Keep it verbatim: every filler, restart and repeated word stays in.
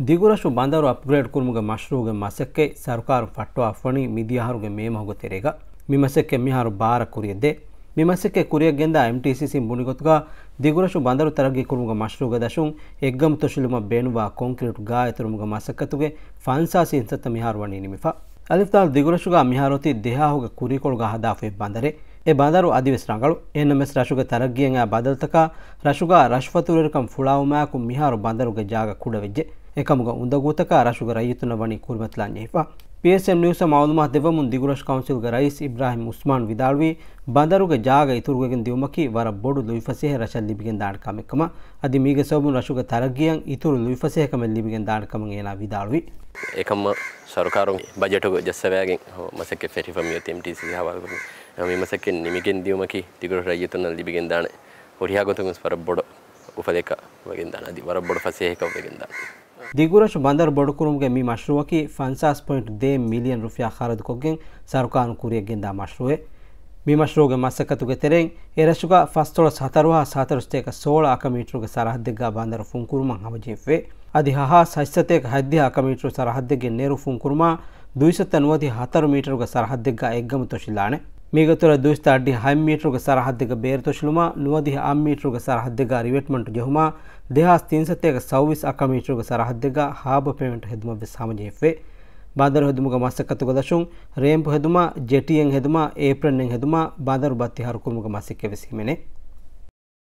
ދިގުރަށު ބަނދަރު އަޕްގްރޭޑް ކުރުމުގެ މަޝްރޫޢުގެ މަސައްކަތް ސަރުކާރުން ފައްޓަވާފަވަނީ މިދިޔަ އަހަރުގެ މޭ މަހުގެ ތެރޭގަ. މި މަސައްކަތް މިހާރު ބާރަށް ކުރިޔަށްދޭ. މި މަސައްކަތް ކުރިޔަށްގެންދާ އެމްޓީސީސީން ބުނި ގޮތުގަ، ދިގުރަށު ބަނދަރު ތަރައްގީ ކުރުމުގެ މަޝްރޫޢުގެ ދަށުން އެއްގަމު ތޮށިލުމަށް ބޭނުންވާ ކޮންކްރީޓު ގާ އެތުރުމުގެ މަސައްކަތުގެ ފަންސާސް ހިންސަތައް މިހާރު ވަނީ ނިމިފަ. އަލިފްދާލް ދިގުރަށުގަ މިހާރު އޮތީ ދެހާހުގެ ކުރީކޮޅުގަ ހަދާފައި ބަނދަރެއް. އެ ބަނދަރު އަދިވެސް ރަނގަޅު. އެހެންނަމަވެސް ރަށުގެ ތަރައްގީއަށް އައި ބަދަލުތަކާ ރަށުގަ ރަށުފަތުރުވެރިކަން ފުޅާވުމާއެކު މިހާރު ބަނދަރުގެ ޖާގަ ކުޑަވެއްޖެ. އެކަމުގަ އުނދަގޫތަކާ ރަށުގެ ރައްޔިތުންނަށް ވަނީ ކުރިމަތިލާން ޖެހިފަ. ޕީއެސްއެމް ނިއުސްއަށް މައުލޫމާތު ދެއްވަމުން ދިގުރަށު ކައުންސިލްގެ ރައީސް އިބްރާހިމް އުސްމާން ވިދާޅުވީ، ބަނދަރުގެ ޖާގަ އިތުރުވެގެން ދިއުމަކީ ވަރަށް ބޮޑު ލުއިފަސޭހަ ރަށަށް ލިބިގެންދާނެ ކަމެއްކަމަށް. އަދި މީގެ ސަބަބުން ރަށުގެ ތަރައްގީއަށް އިތުރު ލުއިފަސޭހަކަމެއް ލިބިގެންދާނެ ކަމަށް އޭނާ ވިދާޅުވި. އެކަމަށް ސަރުކާރުން ބަޖެޓުގެ ޖައްސަވައިގެން މަސައްކަތް ފެށިފަ މިއޮތީ އެމްޓީސީސީ ހަވާލުކޮށް. މި މަސައްކަތް ނިމިގެން ދިއުމަކީ ދިގުރަށް ރައްޔިތުންނަށް ލިބިގެންދާނެ ހުރިހާ ގޮތަކުން ވަރަށް ބޮޑު އުފަލެއްކަ ވެގެންދާނެ. އަދި ވަރަށް ބޮޑު ފަސޭހައެއްކަ ވެގެންދާނެ. ދިގުރަށު ބަނދަރު ބޮޑުކުރުމުގެ މި މަޝްރޫއަކީ ފަންސާސް ޕޮއިންޓް ދޭއް މިލިއަން ރުފިޔާ ޚަރަދުކޮށްގެން ސަރުކާރުން ކުރިޔަށްގެންދާ މަޝްރޫއެއް. މި މަޝްރޫއުގެ މަސައްކަތުގެ ތެރެއިން އެރަށުގަ ފަސްދޮޅަސް ހަތަރު ހާސް ހަތަރު ސަތޭކަ ސޯޅަ އަކަ މީޓަރުގެ ސަރަހައްދެއްގަ ބަނދަރު ފުންކުރުމަށް ހަމަޖެހިފައި. އަދި ހަ ހާސް ހަތް ސަތޭކަ ހަތްދިހަ އަކަ މީޓަރު ސަރަހައްދެއްގެ ނެރު ފުންކުރުމާ، ދުއިސައްތަ ނުވަދިހަ ހަތަރު މީޓަރުގެ ސަރަހައްދެއްގަ އެއްގަމު ތޮށިލާނެ. މީގެ އިތުރަށް ދުއިސައްތަ އަށްޑިހަ ހަތް މީޓަރުގެ ސަރަހައްދެއްގަ ބޭރު ތޮށިލުމާ، ނުވަދިހަ އަށް މީޓަރުގެ ސަރަހައްދެއްގަ ރިވެޓްމަންޓު ޖެހުމާ، ދެހާސް ތިންސަތޭކަ ސައުވީސް އަކަ މީޓަރުގެ ސަރަހައްދެއްގަ ހާބަ ޕޭވްމަންޓު ހެދުމަށް ވެސް ހަމަޖެހިފައި. ބަނދަރު ހެދުމުގެ މަސައްކަތުގެ ދަށުން ރޭމްޕު ހެދުމާ، ޖެޓީއެއް ހެދުމާ، އޭޕްރަންއެއް ހެދުމާ، ބަނދަރު ބައްތިހާރު ކުރުމުގެ މަސައްކަތް ވެސް ހިމެނޭ.